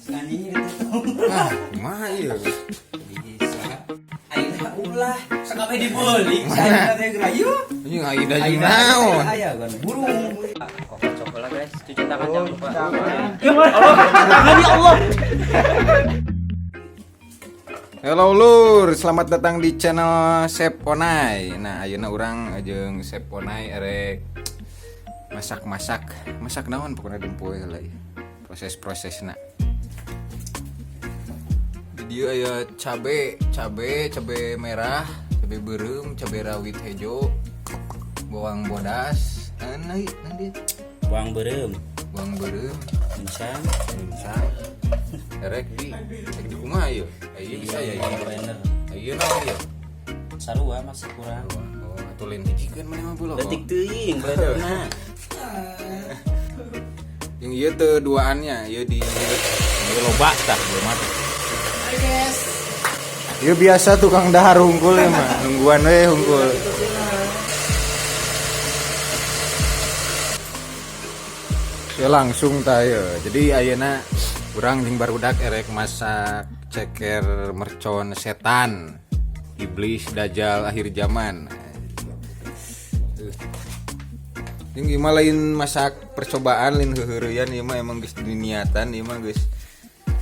Anjing ditutup. Ah, kumaha ieu? Bisa. Aida ulah, sakabeh dibeli. Saya teh gerayu. Anjing Aida jeung naon? Aya kan burung. Kokocok lah guys, cuci tangan jangan lupa. Ya Allah, tangan ya Allah. Halo lur, selamat datang di channel Seponai. Nah, ayeuna urang jeung Seponai erek masak-masak. Masak naon pokoknya dempo heula ieu. Proses-prosesna. Di dieu aya cabe, cabe, cabe merah, cabe beureum, cabe rawit hejo, bawang bodas, nah, nah dia. Bawang beureum, Bawang beureum, insang, insang. Erek di kumaha ieu? Ieu bisa ya ieu. Blender. Ieu naon ieu? Sarua masih kurang. Oh, atuh lain hijikeun maneh mah buloh. Detik teuing blenderna. Yang ieu teu duaannya, ieu di ieu loba tah ieu mah. Hai guys. Ieu biasa tukang dahar hungkul ya mah, nungguan we hungkul. Ya langsung tah ieu. Jadi ayeuna urang jeung barudak erek masak ceker mercon setan. Iblis dajjal akhir zaman. Yang gimana lain masak percobaan lain heuheureyan ieu mah emang geus diniatan ieu mah geus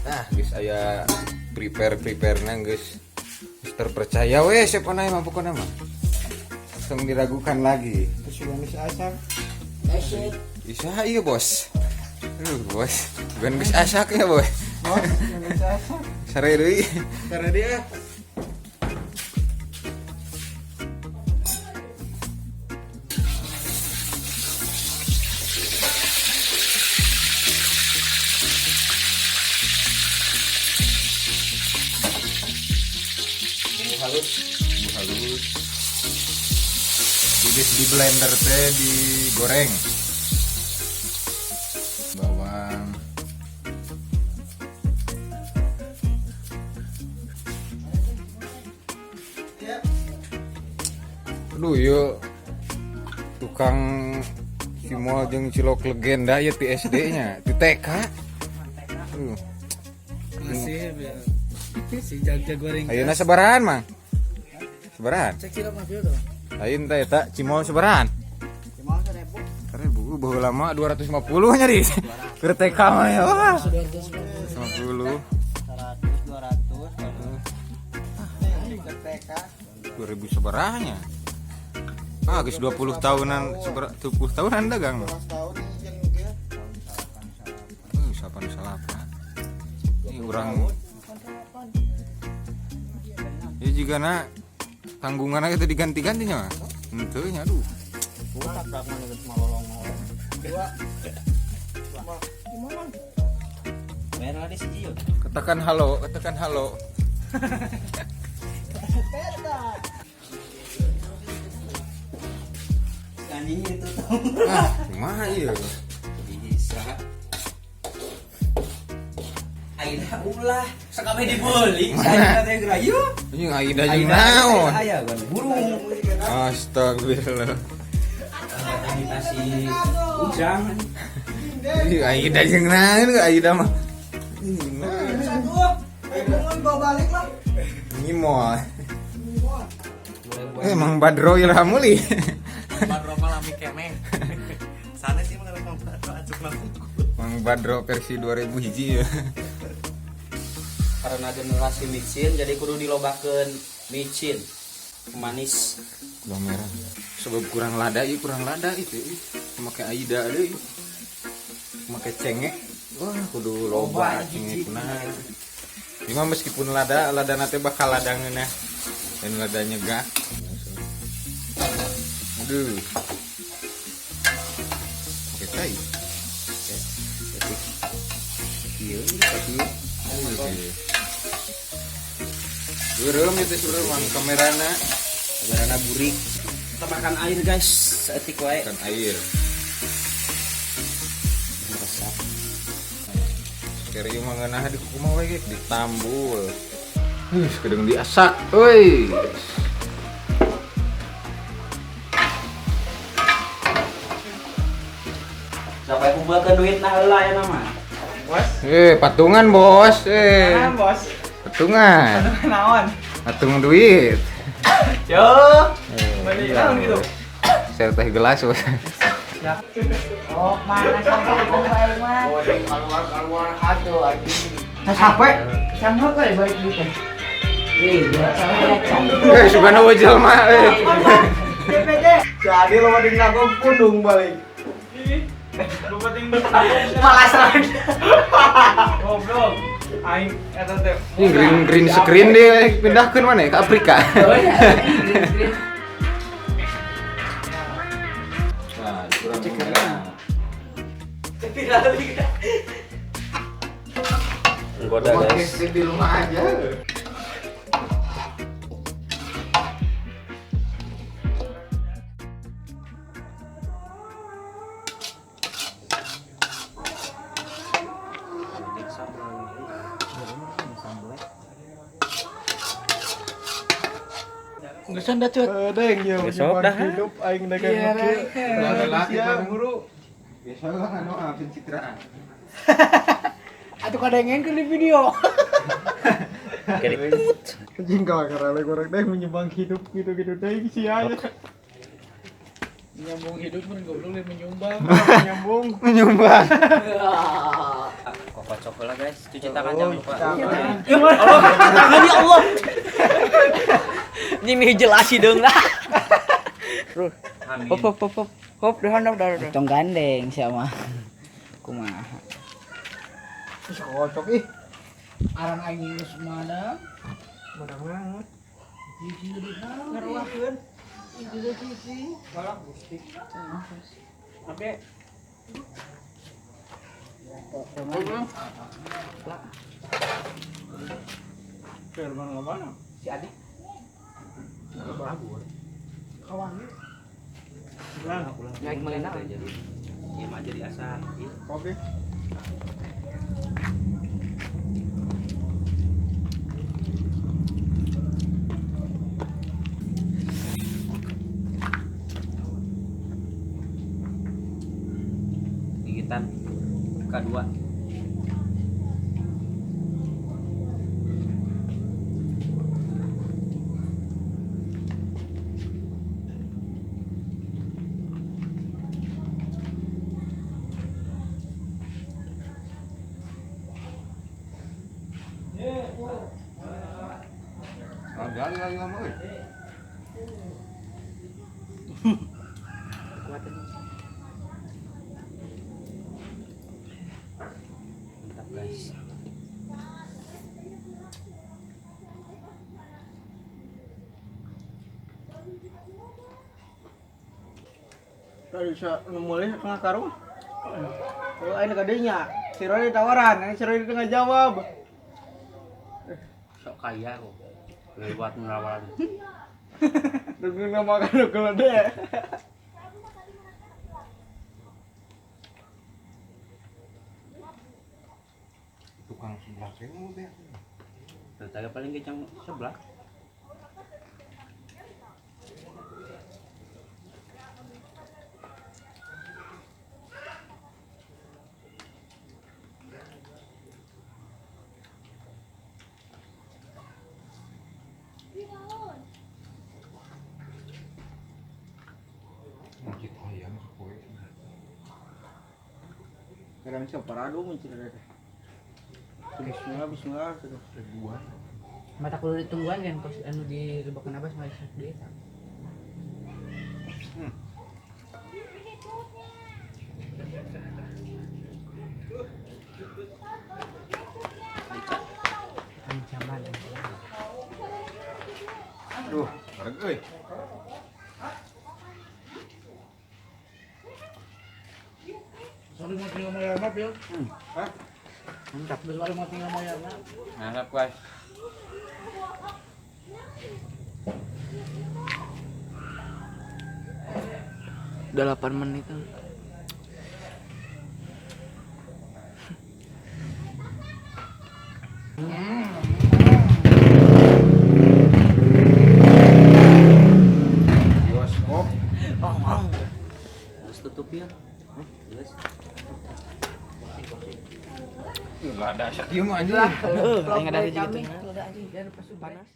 ah geus aya prepare prepare-na geus geus terpercaya we sepona mah pokona mah. Langsung diragukan lagi. Terus juga geus asak. Bisa iya bos. Aduh bos, bukan geus asak ya bos. Bos, geus asak. Sare deui. Karena dia Bumbu halus. Bumbu halus. Jadi di blender teh digoreng. Bawang. Aduh yuk tukang cimol jeung cilok legenda ya ti SD nya, ti TK. Aduh. Masih biar si jaga goreng. Ayeuna sabarahan, Mang? Sabarahan? Cek cilok mah tuh. Lain teh eta cimol sabarahan? cuma 1000. 1000 baheula lama 250 nya di. Keur TK mah ya. Wah. 250. 50. 100 200. Di TK. 2000 sabarahanya. Ah, geus 20 tahunan, 20 tahunan dagang. 12 tahun jeung kieu. Salapan salapan. Ini urang ya juga na tanggungan aja diganti-gantinya mah. Henteu nya aduh. Butak dak mah geus malolong. Dua. Gimana? Bayar lah di siji yuk. Katakan halo, katakan halo. Peta. Anjing ditutup. Ah, kumaha ieu? Bisa. Aida ulah, sakabeh dibeli. Saya teh gerayu. Anjing Aida jeung naon? Aya kan burung. Astagfirullah. Dikasih ujang. Ih, Aida jeung naon Aida mah. Satu. Hubungan bawa balik lah. Nyimol. Eh, Mang Badro Ilhamuli. Badro mah lami keneh. Sana sih mah Mang Badro acuk Mang Badro versi 2000 hiji ya. Karena generasi micin jadi kudu dilobakeun micin. Manis. Gula merah. Sebab kurang lada ieu kurang lada itu. Ih. Make Aida deui. Make cengek. Wah, kudu loba cengek nah. Ini mah meskipun lada, lada nate bakal lada ngeunah. Dan lada nyegah. Aduh. Oke, cai. Iya, tapi Oke. Beureum itu sebenarnya mang kamerana. kamerana burik. Tambahkan air guys, saeutik wae. Kan air. Resap. Keri mah ngeunah di kumaha we ge ditambul. Kedeng diasak. Euy. Sampai kumpulkeun duit nah heula ya nama. Bos. Patungan, Bos. Patungan, Bos. Patungan. Patungan naon? Patung duit. Yo. Beli naon gitu. Saya teh gelas, Bos. Oh, mana sampai bae mah. Keluar hatu anjing. Nah, sampai sampai kali balik duit teh. Iya, Sugana we jelema eh. DPD. Jadi lo mending nanggung pundung balik. Lu penting bertanggung. Malah serang. Goblok. Aing eta teh. Ini green green screen deh pindahkeun mana ya? Ke Afrika. Oh iya, green screen. Nah, kurang merah. Goda guys. Di rumah aja. Geus dah cuy. Deng ya Besok dah. hidup aing dagang Laki Iya, guru. Biasa lah anu pencitraan. Atuh kadengen keur di video. Kiri tut. Anjing kalau karena goreng deh menyumbang hidup gitu-gitu deh sih aja. Menyambung hidup mun goblok dia menyumbang. Menyambung. Menyumbang. Kocok lah guys, cuci tangan jangan lupa. Ya Allah, tangan ya Allah. Ini nih jelas sih dong lah. Hop hop hop hop. Hop dah dah dah. Tong gandeng sama. Kumaha. Ih, kocok ih. Arang aing geus mana? Mana banget. Ngaruahkeun. Oke. Firman mana? Si Adi. Naik melena jadi. Iya mah jadi asar. Oke. Gigitan K2. Lagi lama euy. Mantap guys. Tadi bisa mulai setengah karung. Kalau aing kadenya, si Roni tawaran, aing si Roni tengah jawab. Sok kaya kok. Lewat menawaran. Nunggu makan gede. Tukang sebelah kamu deh. Tetangga paling kencang sebelah. Masjid hayang poe. Sekarang siapa parado mun cerita. Bismillah bismillah gitu. Ribuan. Mata kudu ditungguan kan kos anu di Lebakan Abbas mah di eta. Ancaman. Aduh, bareng euy. Sorry mau tinggal mayarna, Pil. Hah? Mantap. Sorry mau tinggal mayarna. Mantap, guys. Udah 8 menit. Bioskop. Terus tutup ya. Terus. Lada sakieu mah anjing. Heuh, aing ada hiji gitu. Panas.